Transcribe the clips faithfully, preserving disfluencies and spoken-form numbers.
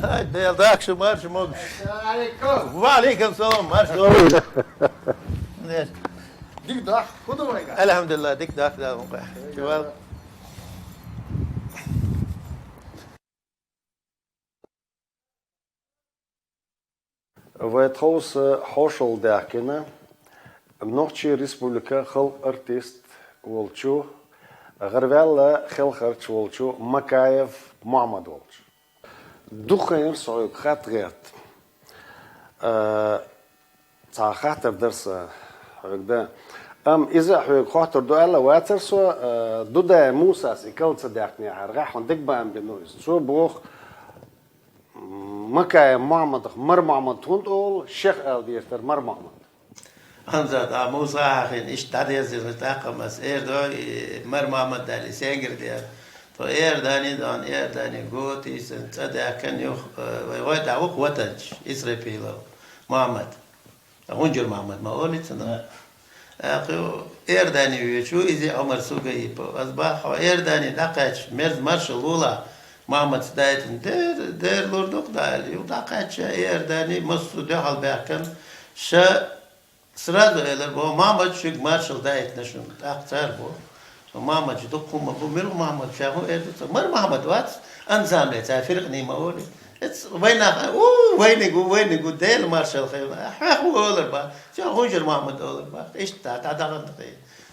هاي الديل داك شو مار شو موقف. السلام عليكم. وعليكم السلام، مار شو. ليش؟ ديك داك، خذوا وينك؟ الحمد لله، ديك داك، لا، مو قاعد. شو بال؟ Вай тховса хьошалгӀа даьхкина Нохчийн Республика халкъа артист волчу, гӀараваьнна Хелхарча волчу Макаев Мохьмад волчу. Дукха хан яра со хьоьга хатта гӀерта. А, цхьа хаттар дара сан хьоьга дан. Амма иза а хьоьга хоттур ду аьлла вацара со, а, Дудаев Мусас и кал ца даьккхинехьара, гӀа хьуна дика бан бина иза. Цо боху, Макаев Мохьмадах Мар Мохьмад хӀунда олу, шех ала дезара Мар Мохьмад. Анзат, а Муса хьахийна, иштта дӀадезира, тӀаккха ас эр дой, и Мар Мохьмад дали, сенгара дера. Тхо Иордани дон, Иордани го тийсан, цӀа даьккхина юха, э, вай гӀой тӀехь ву-кх ватанча, Исрапилов Мохьмад. ХӀунжур Мохьмад ма олий цунах. ТӀаккха Иордани воьдуш ву иза Ӏумар Сугаипов. Ас боху, хьо Иордани дӀакхаьчча, мерза маршалла лолахь, Мохьмадца дайтина. Дер, дер лур ду-кх, Дала. Юха дӀакхаьчча, Иордани массо а дуьхьал баьхкина, ша сразу элира боху: «Мохьмад, шуьга маршалла дайтина шуна». ТӀаккха цара боху: «Мохьмад, шу дукха хӀума бу, мила Мохьмад, ша хӀун эр ду цо? Мар Мохьмад вац, ансамбле цхьа фиркъа ма олий». Эцу вайнах, у, вайниг ву, вайниг ву, Дела маршалла хилла. Хьоьх ву олур бац, цо хӀунжур Мохьмад олур бац. Иштта дӀадахана тхо.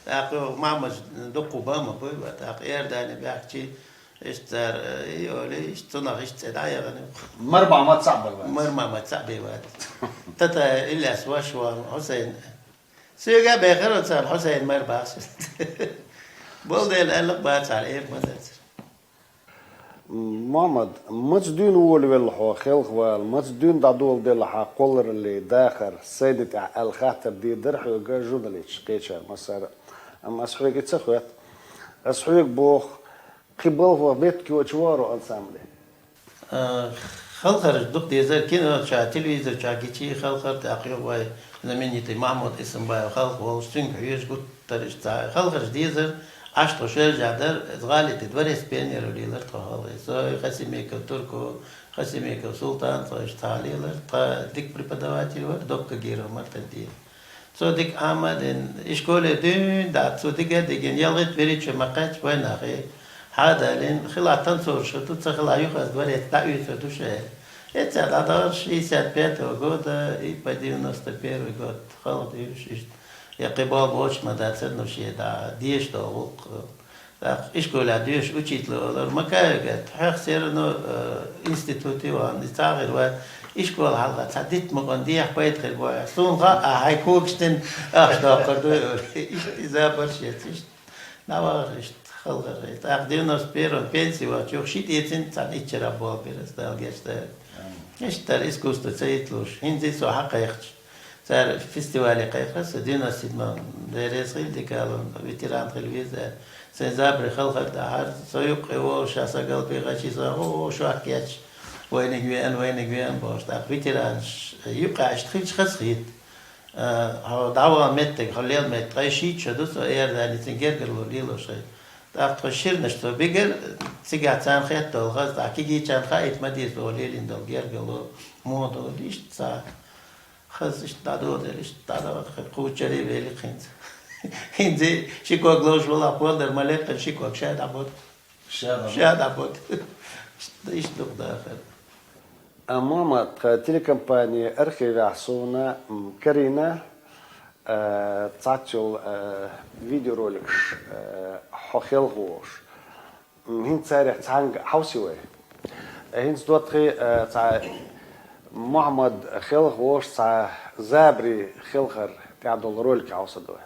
ТӀаккха Мохьмад дукха бан ма буй, тӀаккха Иордани баьхкича, иштта цара, э, и олий, иштта цунах иштта цӀе дӀаяхана. Мар Мохьмад цхьаъ бен вац. Мар Мохьмад цхьаъ бен вац. Тата Ильяс ваша ван Хьусайн. Соьга а бехар оцарна Хьусайн Мар бахаш. Болу дела аьлла бацахьара, эр ма дацара. Мохьмад, маца дуьйна волавелла хьо хелхавала, маца дуьйна дӀадоладелла хьан кхоллараллий, дахар, сайна тӀехь аьлла хаттар дийр дара хьоьга журналисташа, кхечара массара а. Амма ас хьоьга и ца хоьтту. Ас хьоьга боху, кхин балхах меттиг йоцуш вара ансамбле? А, халхарш дукха дезара, кино чохь, телевизор чохь гичи халхар, тӀаккха юха вай знаменитый Махьмуд Исамбаев халха волуш, цуьнга хьоьжуш гуттар а иштта цхьа халхарш дезара, Ӏаш тхо шелжа дара, иза гӀалин тӀе дворец пионеров лелара тхо халхе. Со, Хасимиков Турко, Хасимиков Султан, тхо иштта цхьа лелара, тхан дика преподаватель вара Докка Гиров Мартадиев. Цо дика Ӏама а дина, и школе дуьйна дац, цо дика а дигина, ялхитта берхӀитта шо ма кхаьчча вайнах, хьадалийна, хила танцораш хир ду, ца хила юха ас дворец дӀаоьцур ду ша. Эццехь дӀадахара шестьдесят пятого года и по девяносто первый год халха дуьйш иштта. Я кхин болх боцуш ма дацара, ну, шен дӀа дезаш долу гӀуллакх. ТӀаккха ишколехь доьшуш учитель олура: «Макаев Гет, хьоьх все равно, э, институте ван, и цхьа а хир вац, ишкола хьалха цхьа дитт мукъана дехьа пайда хир бу хьоьх. Суна хаьа, ахь хьайн когаш дина ахча доккхур ду», — олий. Иштта и забарш эцна, иштта дӀавахара, иштта халхара. ТӀаккха девяносто первом пенси вахча, юха шиъ эцна, цхьана иччара болх бира ас, Дала гечдойла. Иштта дара искусство ца хӀитталуш. ХӀинца и со хьакхайкхича, цара фестивале кхайкхира со, девяносто седьмом, Дела реза хуьлда, дика а лун, ветеран хила веза аьлла. Сайн забаре халхар дахьара, со юккъе волуш, ша сан галбе гӀайчи, со: «О, шок кеча, вайниг веана, вайниг веана», — бохуш. ТӀаккха ветеранаш юккъехь иштта хилча хазахийта. А, хьо дӀаваха меттиг, хьо лела меттиг, ткъе шийтта шо ду со Иорданицин гергарло лелош хилла. ТӀаккха тхо ширнаш цо бигар, цигахь царна хетта долу хаза, тӀаккха кегийчарна хаийта ма деза, оха лелийна долу гергарло муха ду, иштта цхьа. Хаза иштта дӀадоладелла, иштта дӀадахара, кхучаре велира хӀинца. ХӀинца ши ког ловш вала кхолдар ма леккхина, ши ког ша дӀабода. Ша дӀабода. Ша дӀабода. Иштта, иштта дукха дахара. А, Мохьмад, тхан телекомпанин архивехь суна, м, карийна, а, цхьацца йолу, а, видеороликаш, а, хьо хелхаволуш. М, хӀинца царех цхьаьнга хьовсий вай? ХӀинца доттагӀий, э, цхьа Мохьмад хелхаволуш цхьа забаре хелхар тӀехь долу ролик хьовсадо вай.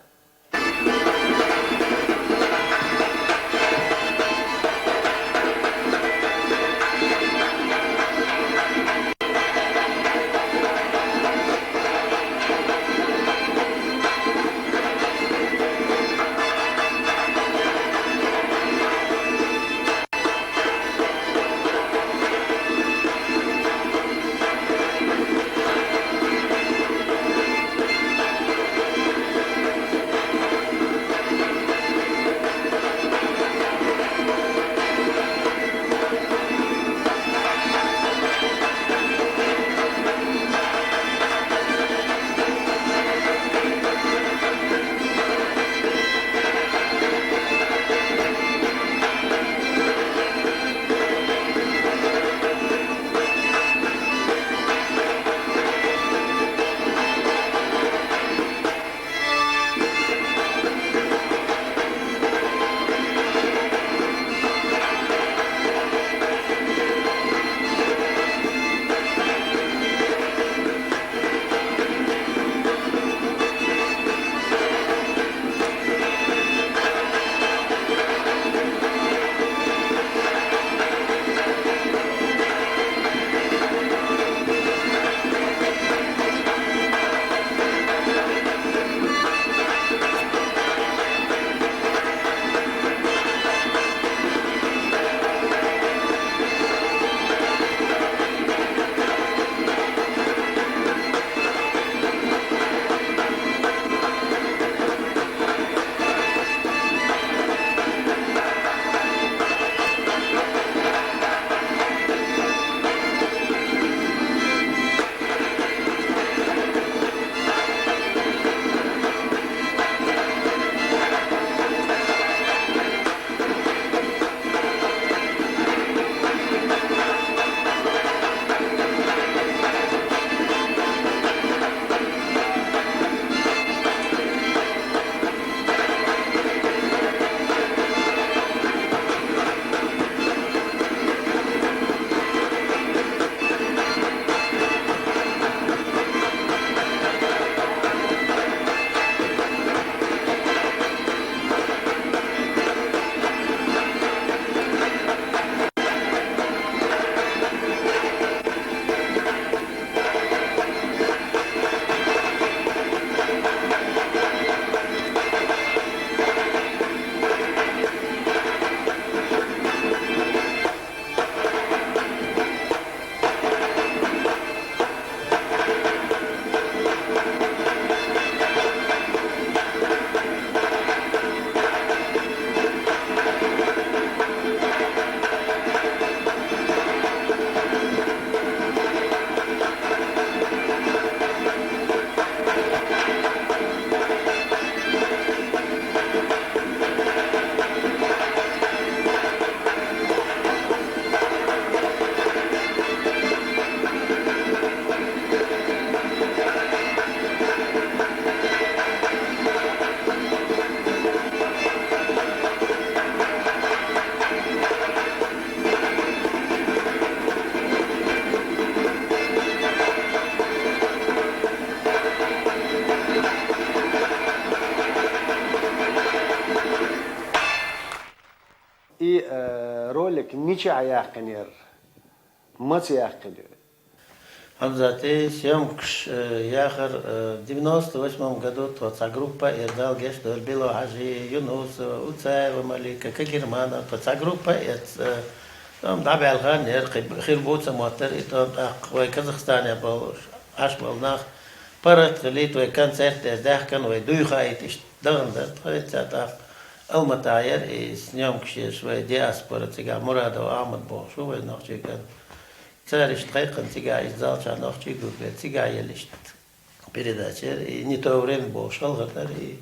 Мича яьккхинера? Маца яьккхина? Хьамзат, съёмкаш, э, яхар, э, девяносто восьмом году тхо цхьа группа эр, Дала гешт долда, Било-Хьажи, Юнусов, Уцаева Малика, Кагирманов, тхо цхьа группа эр, э, там дӀабаьлха нер, кхы хир бу ца моттар, и там тӀаккха вай Казахстане болу, Ӏаш болу нах, паргӀат хилийта вай концерт деш, даьхкина вай дуй хаийта, иштта дахана дара тхо, и цхьа тӀаккха Алматахь яра и съёмкаш еш вай диаспора, цигахь Мурадов Ахьмад бохуш ву вай нохчийн кӀант. Цара иштта кхайкхина цигахь, иза зал чохь нохчий гур бен, цигахь елла иштта передача яра. И «Не то время» бохуш хелхар дара, и,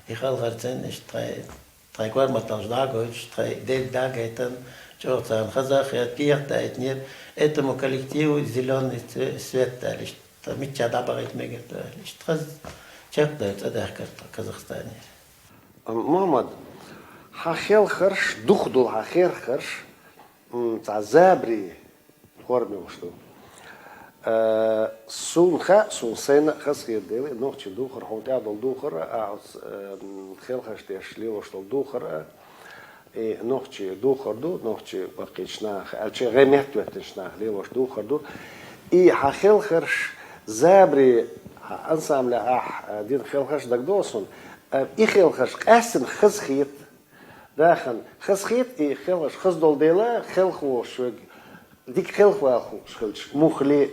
и хелхарца иштта тхайн, тхайн корматаллаш дӀа а гойтуш, тхайн дерг дӀа а гайтина, чӀогӀа царна хаза а хета, кехат а даийтинера. Этому коллективу зелёный цве-, свет аьлла иштта, мичча дӀабахийта мегар ду аьлла иштта, хаза чекхдевлла цӀа даьхкира тхо Казахстанера. Мухьаммад, хьан хелхарш, дукхах долу хьан хелхарш, м, цхьа забаре форме йолуш ду. Э, суна хаьа, суна сайна а хазахетар дела, и нохчийн духар, хьуна тӀехь долу духар а, оцу, э, м, хелхарш деш лелош долу духар а, и нохчийн духар ду, нохчийн баккхийчу наха, аьлча гӀеметтахӀоьттинчу наха лелош духар ду. И хьан хелхарш, забаре, хьан ансамблехь ахь, э, дина хелхарш дагадогӀу суна, э, и хелхарш къаьстина хазахета, дахана хазахета, и хелхарш хаза долу дела, хелхаволуш верг дика хелхавала хууш хилча, муха ле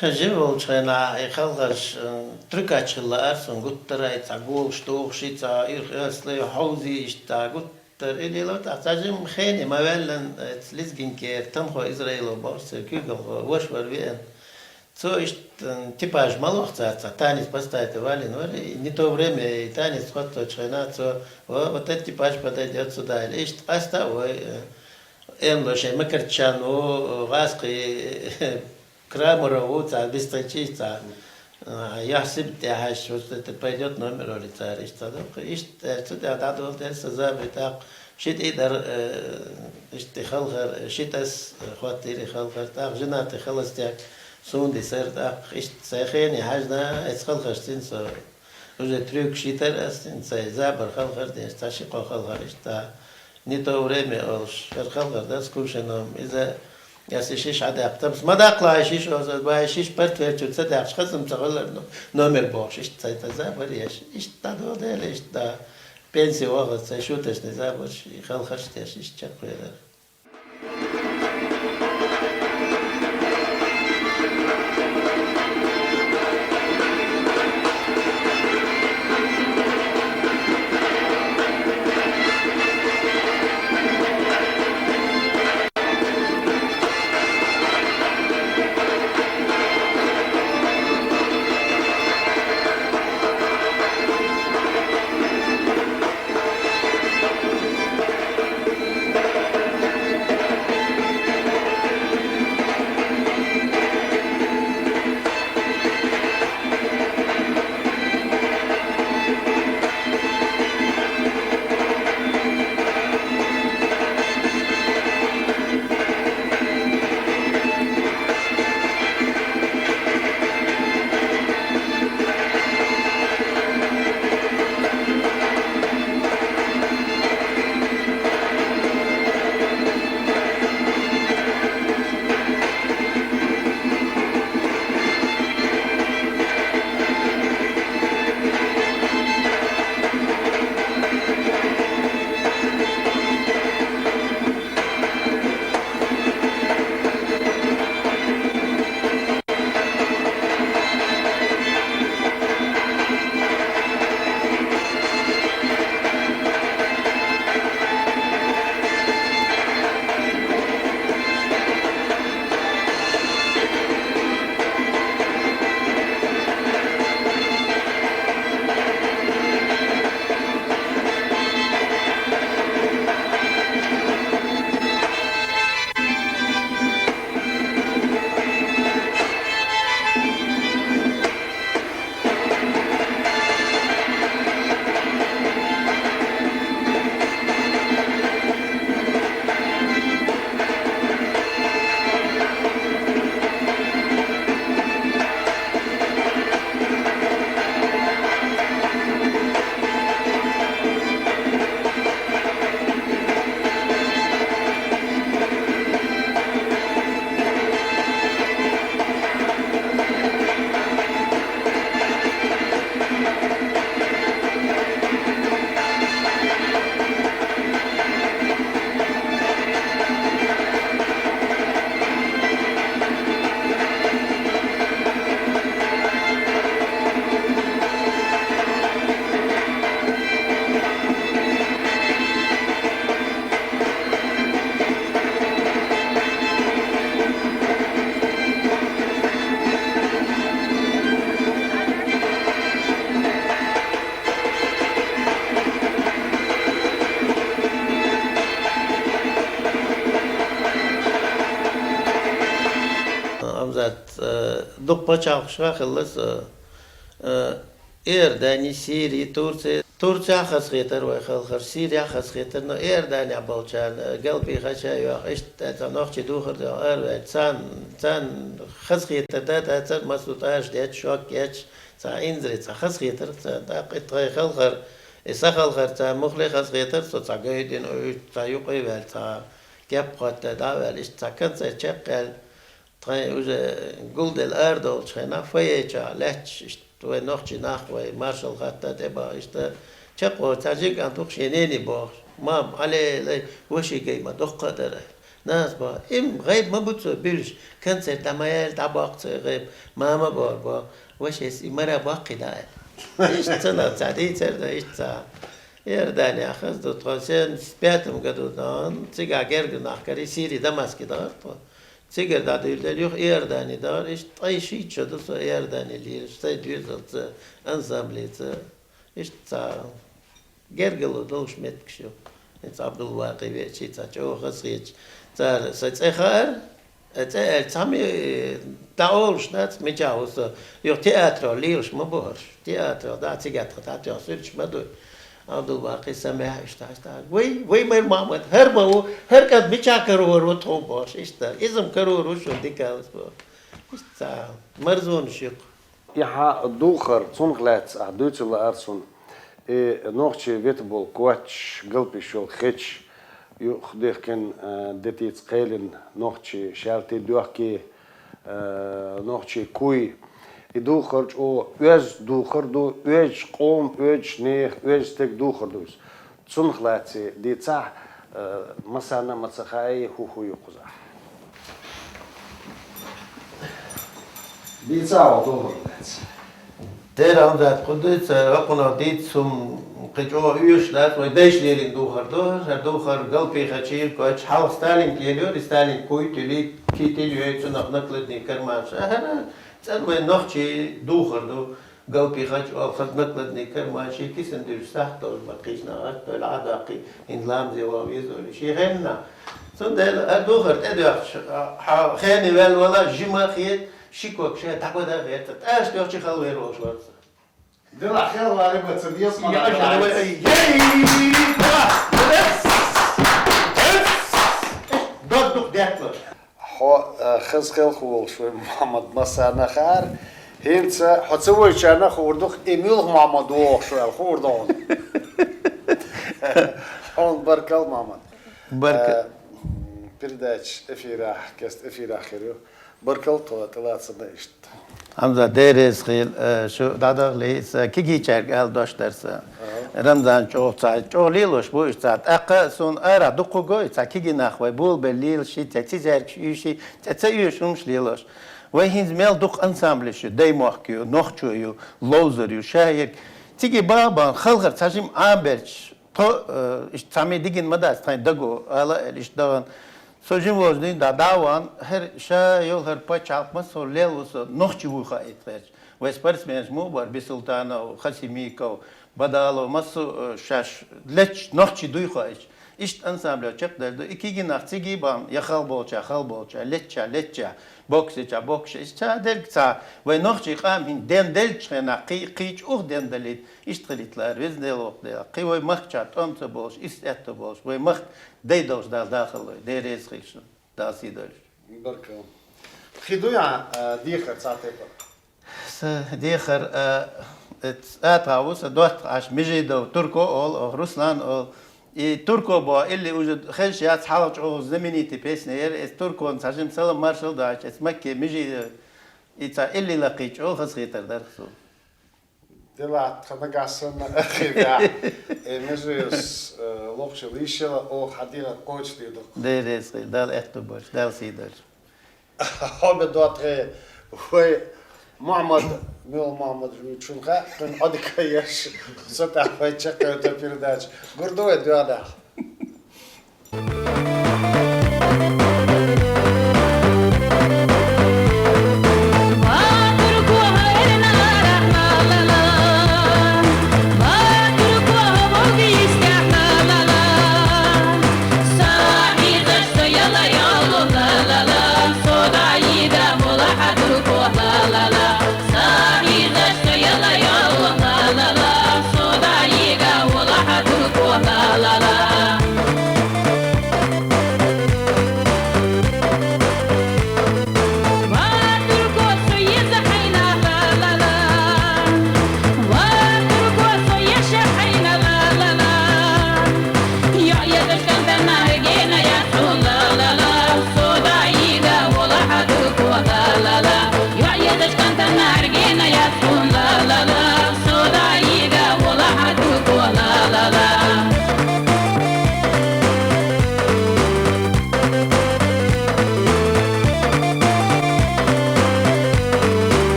а. Жима волчу хенахь и хелхарш, м, трюкач хила лаьара суна гуттара а, и цхьа голаш тухуш, и цхьа ирхъяслий, хьовзий, иштта гуттара а лело, тӀаккха цхьа жима хене ма-ваьллина, э, лезгинкера Танхой Израилов бохуш церан куьйгалхо, ваша вара веана. Цо иштта, м, типаж ма лоху цаьрца, танец поставить валийна вара, и «Не то время» и танец хӀотточу хенахь цо: «Во, вот этот типаж подойдёт сюда», или иштта къаста а вой, э, Эмло шайн Макарчан ву, гӀазкхий Крамаров ву, цхьа бистхинчий, цхьа, а, яхь сибат тӀехь хьаьжча, вот это пойдёт номер, олий цара, иштта доккху. Иштта аьлла, цу тӀехь дӀадолу дера сан забаре, тӀаккха ши тӀе дара, э, иштта и хелхар, ши тӀас, э, хӀоттийра и хелхар, тӀаккха «Женатый холостяк» суна дисара, тӀаккха иштта сайн хене хьаьжна, эцу хелхаршцина со уже трюкаш йитара ас, цуьнан сайн забар хелхар деш, цхьа ши-кхо хелхар иштта. «Не то время» олуш, хӀара хелхар дара Кувшиновн. Иза ас и шиш хьадаьккхи, тамас ма даккхалахь и шиш, оза бай шиш портфель чуьра ца даьккхича, хаза-м ца хуьлура но-, номер бохуш, иштта сайн цхьа забар еш. Иштта дӀадолу дела, иштта пенси вахаза сайн шуточный забарш, и хелхарш деш, иштта чекхвелира. Дукха паччахьалкхашка хилла со, э, Иордани, Сири, Турци. Турцехь хазахетар вай халхар, Сирехь хазахетар, но Иорданехь болчарна, э, галпи хача йоах, иштта цхьа нохчий духар де араваьлла. Царна, царна хазахетар да, да, цар массо тӀаш детташ, шок етташ, цхьа инзаре, цхьа хазахетар, цхьа тӀаккха и тхайн халхар, и сан халхар, цхьа мухле хазахетар, со цхьа гайдина, уьш цхьа юкъе ваьлла, цхьа кеп хӀотта дӀа а ваьлла, иштта цхьа концерт чекхъяьлла. Тхайн уже гулделла арадолчу хенахь фойечохь лаьтташ, иштта вай нохчий нах, вай маршалла хатта тӀебаха, иштта чекхволу цхьа жиг а туху шен нене бохуш. Мам, Ӏалелай, ваши гай ма доккха а дара. Нанас боху, им гӀайба ма бу цо буьлуш, концерт дӀа ма яьлла, дӀабоккху цо и гӀайба. Мама боху, боху, ваши и мара боккхий да аьлла. Иштта ца нах цхьа дийцар дан, иштта цхьа. Иорданехь хаза ду тхо, семьдесят пятом году дан, цигахь гергара нах карий, Сири, Дамаски дахара тхо. Цигара дӀадуьйладелла юха Иордани дахара, иштта ткъе шийтта шо ду со Иордани лелаш, сайн доьзалца, ансамблица, иштта цхьа гергарло долуш меттигаш ю. ХӀинца Ӏабдулбакъи веачий цхьа чӀогӀа хазахеташ, цара сайн цӀе хаьара, э, цӀе аьлла цхьамма дӀаолуш дац, мичахь ву со, юха театрехь лелаш ма бу хӀорш, театрехь дӀа цигахь тхан дӀатоьхна суьрташ ма ду. Ӏабдулбакъи, Самаьх, иштта, иштта. Вай, вай мэр Махьмад, хӀара ма ву, хӀара кӀант мичахь карор ву тхуна бохуш, иштта. Иза-м карор ву шуна дика алас бохуш. Иштта цхьа марзонаш ю-кх. И хьан духар, цунах лаьцна ахь дуьйцур лаьара суна, и нохчийн вета болу коч, галпиш йолу хеташ, юхадехкина, а, детица кхелина нохчийн шаьлтий, доьхкий, э, нохчийн куй. И духар чӀогӀа оьзда духар ду, оьзда къоман, оьзда нехан, оьзда стеган духар ду иза. Цунах лаьцна дийцахь, э, массарна а ма ца хаьий, хӀун-хӀун ю кхузахь. Дийцахь хьо духарах лаьцна. Дера Ӏамзат, кху дуьйцу, хӀокхунах дийцу хӀума кхин чӀогӀа оьшуш дац, вай дайша лелийна духар ду, хӀара духар галпи хачийра коч, хьалха Сталинка лелайора, и Сталинка куй туьлий, китель йой, цунах накладни карманаш. ХӀара цӀена вай нохчийн духар ду, галпи хача оха хаза накладни карманаш, шен кисана дуьллуш сахьт долуш бан кхийчнах, атта ваьлла Ӏадаккхий, хӀинца ламазе ваха веза вай, шен хеннахь. Цундела хӀара духар тӀедоьхча, хьан хене ваьлла вала жима а хета, ши ког ша дӀабада а гӀерта, тӀаш тоьхча хала вер волуш вац. Делахь хелвари баца деза ма Я дац. Ай, ей, да, эс, эс, дод дух детталаш. Хьо, э, хаза хелха волуш вай Мухьаммад массарна а хаьара. ХӀинца хьо ца вайчарна а хуур ду-кх, и муьлха Мухьаммад ву бохуш ваьлла хуур ду хьуна. Хьуна баркалла, Мухьаммад. Барка- Э, передача эфирахь, кест эфирахь хир ю. Баркалла тхо тӀелацарна иштта. Хьамза, Дела реза хила, э, шу дӀадахале, сан кегийчаьрга ала дош дара сан. Ага. Рамзан чӀогӀа цхьа, чӀогӀа лелош бу уьш цхьа. ТӀаккха суна арахь дуккха го, цхьа кегий нах вай болабелла лелаш, цхьа цизаьргаш оьший, цхьа ца оьшу хӀумаш лелош. Вай хӀинца мел дукха ансамблаш ю, Даймохк ю, Нохчо ю, Ловзар ю, Шаерг. Цига баха бан халхар цхьа жима Ӏамабелча, тхо, э, иштта цхьамма дигина ма дац, тхайн даго, ала а аьлла, иштта дахана. Со жима волчу дийнахь дӀа а вахана, хӀара ша йолу хӀара пачхьалкх массо лелла ву со, нохчий вуй хаийта гӀерташ. Вай спортсменаш муха бара, Бисултанов, Хасимиков, Бадалов, массо, э, шаьш летташ нохчий дуй хаийта. Иштта ансамбль чекхдаьлла ду. И кегий нах цига бан, я хала болча, хала болча, летча, летча, боксича, боксича. Иштта дерг ца, вай нохчий къам хӀинца денделлачу хенахь, кхий-, кхийчу ух дендалийта. Иштта хилийта лаьара, веза Дела воккха Дела. Кхин вай махкачохь тӀом ца болуш, иштта аьтто болуш, вай махка дай долуш Дала дахалой, Дела реза хила шуна, Дала сий дойла шуна. Баркалла. Кхин дуй хьан, а, дехар цхьа тайпа? Сан дехар, а, эц атагӀа ву сан доттагӀаш Межидов Турко олу, оха Руслан олу. И Турко боху илли уже хезаш яц, хьалха чӀогӀа знаменитый песня яра, эц Туркона цхьа жима салам маршалла даьлча, эц Макке Межидов, и цхьа илли лакхийча чӀогӀа хазахетар дара суна. Делахь тхан нагахь санна архивехь, э, Межиевс, э, локхучул йиш яла, оха хьан дегӀан кхочушдийр ду. Дела реза хила, Дала аьтто бойла, Дала сий дойла. Хьо бен доттагӀий, вай Мухьаммад, муьлха Мухьаммад вуьйцу шуна хаьа, кхуьнан Ӏодика еш, со тӀехь вай чекхйойту передача. Гур ду вай доьхнехь.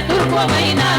Турко война